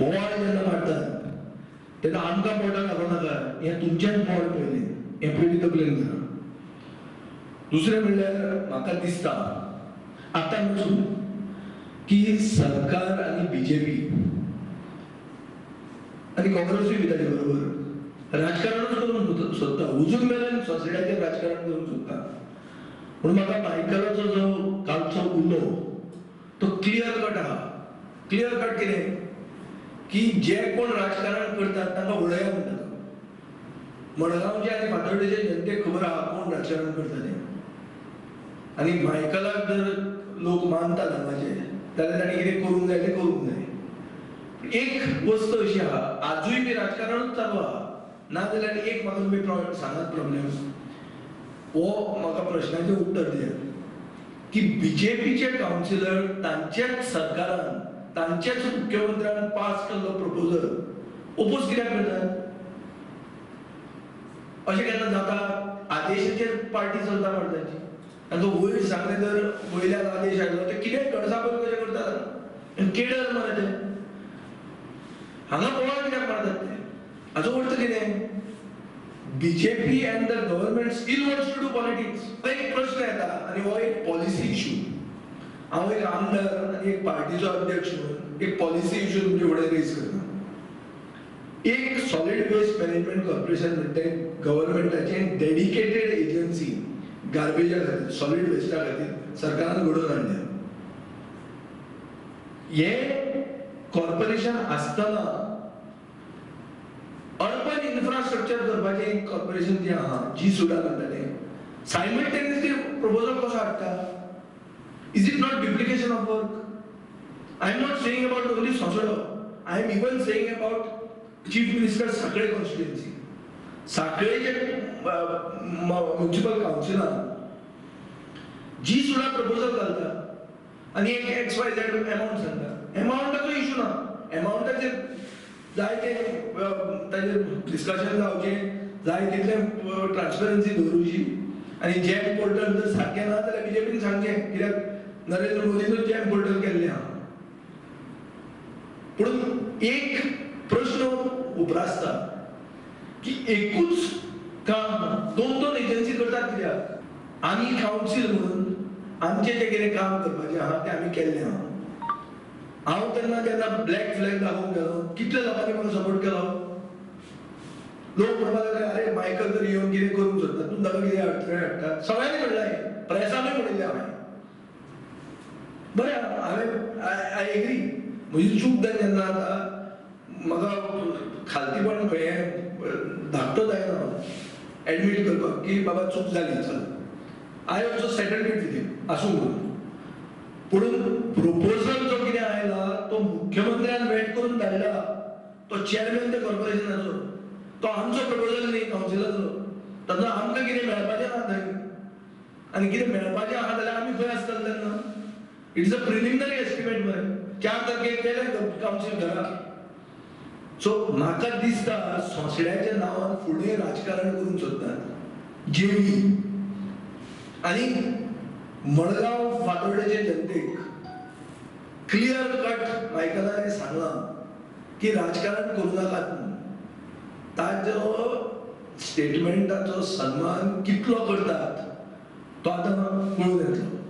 बोवाळ जेन्ना मारतात तेन्ना आमकां बोटां दाखोवं नाका, हें तुमचेंच बोवाळ पयलें, हें पयलीं तकलेन धरा. दुसरें म्हणल्यार म्हाका दिसता आतां न्हू की सरकार आनी बीजेपी आनी काँग्रेसूय बी ताचे बरोबर राजकारणूच करूंक सोदता, अजून मेरेन सोंसड्याचें राजकारण करूंक सोदता. म्हणून म्हाका मायकलाचो जो कालचो उलो तो क्लियर कट आहा. क्लियर कट कितें की जे कोण राजकारण करतात तांकां उडया म्हणटा तो. मडगांवचे आनी फातर्डेचे जनतेक खबर आहा कोण राजकारण करता तें. आनी मायकलाक जर लोक मानतात हांगाचे जाल्यार ताणें कितें करूंक जाय तें करूंक जाय. एक वस्त अशी आहा, आजूय बी राजकारणूच चालू आहा. नाजाल्यार एक म्हाका तुमी सांगात प्रॉब्लेम, हो म्हाका प्रश्नाचें उत्तर दियात की बीजेपीचे कावन्सिलर तांचेच सरकारान तांचेच मुख्यमंत्र्यान पास केल्लो प्रपोजल ओपोज कित्याक करतात? अशें केन्ना जाता? आदेशाचेर पार्टी चलता मरे तांची. तांचो वयर सांगलें तर वयल्यान आदेश आयलो ते कितेंय गडसाबोर कशें करतात, केडर मरे ते. हांगा बोवाळ कित्याक मारतात ते? हाचो अर्थ कितें? BJP and the government still wants to do politics. एक प्रश्न येता आनी हो एक पॉलिसी इशू. हांव एक आमदार आनी एक पार्टीचो अध्यक्ष म्हणून एक पॉलिसी इशू तुमचे फुडें रेज करता. एक सॉलिड वेस्ट मॅनेजमेंट कॉर्पोरेशन म्हणटा गव्हर्मेंटाचें डेडिकेटेड एजन्सी गार्बेजा खातीर, सॉलिड वेस्टा खातीर सरकारान घडोवन हाडल्या. हें कॉर्पोरेशन आसतना अर्बन इन्फ्रास्ट्रक्चर करपाचें एक कॉर्पोरेशन जें आहा, जी सुद्दां म्हणटा तें सायमल्टेनियसली प्रपोजल कसो हाडटा? Is it not duplication of work? I am not saying about only Sonsodo, I am even saying about chief minister Sanquelim constituency. सांखळेचे municipal कावन्सिलान जी सुद्दां प्रपोजल घालता आनी एक एक्स वाय झेड एमावंट सांगता. एमावंटाचो इशू ना, एमावंटाचेर जाय ते ताजेर डिस्कशन जावचें, जाय तितलें ट्रान्सपरन्सी दवरूची. आनी जॅम पोर्टल जर सारकें ना जाल्यार बीजेपीन सांगचें, कित्याक नरेंद्र मोदीनूच जॅम पोर्टल केल्लें आहा. पूण एक प्रश्न उप्रासता की एकूच काम दोन दोन एजन्सी करतात कित्याक? आमी कावन्सील म्हणून आमचें जें कितें काम करपाचें आहा तें आमी केल्लें आहा. हांव तेन्ना जेन्ना ब्लॅक फ्लॅग दाखोवंक गेलो कितल्या लोकांनी म्हाका सपोर्ट केलो. लोक म्हणपाक लागले अरे मायकल तर येवन कितें करूंक सोदता, तूं ताका कितें अडथळे हाडटा. सगळ्यांनी म्हणलें, प्रेसानूय म्हणिल्लें हांवें. बरें, हांवें I agree, म्हजी चूक जाली जेन्ना आतां म्हाका खालतीपण हें धाकटो जायना एडमीट करपाक की बाबा चूक जाली, चल I also settled it with him, आसूं म्हणून. पूण प्रपोजल जो कितें आयला तो मुख्यमंत्र्यान वेट करून धाडला, तो चेअरमॅन त्या कॉर्पोरेशनाचो, तो आमचो प्रपोजल न्ही कावन्सिलाचो. तातूंत आमकां कितें मेळपाचें ना थंय, आनी कितें मेळपाचें आहा जाल्यार आमी खंय आसतले तेन्ना? It's a preliminary estimate मरे, 4 तारखेक केलें कावन्सील घरा. सो म्हाका दिसता सोंसड्याच्या नांवान फुडें राजकारण करूंक सोदतात जेवी. आनी मडगांव फातोर्डेचे जनतेक क्लियर कट मायकलान सांगलां की राजकारण करूं नाकात म्हणून. ताजो स्टेटमेंटाचो सन्मान कितलो करतात तो आतां कळून येतलो.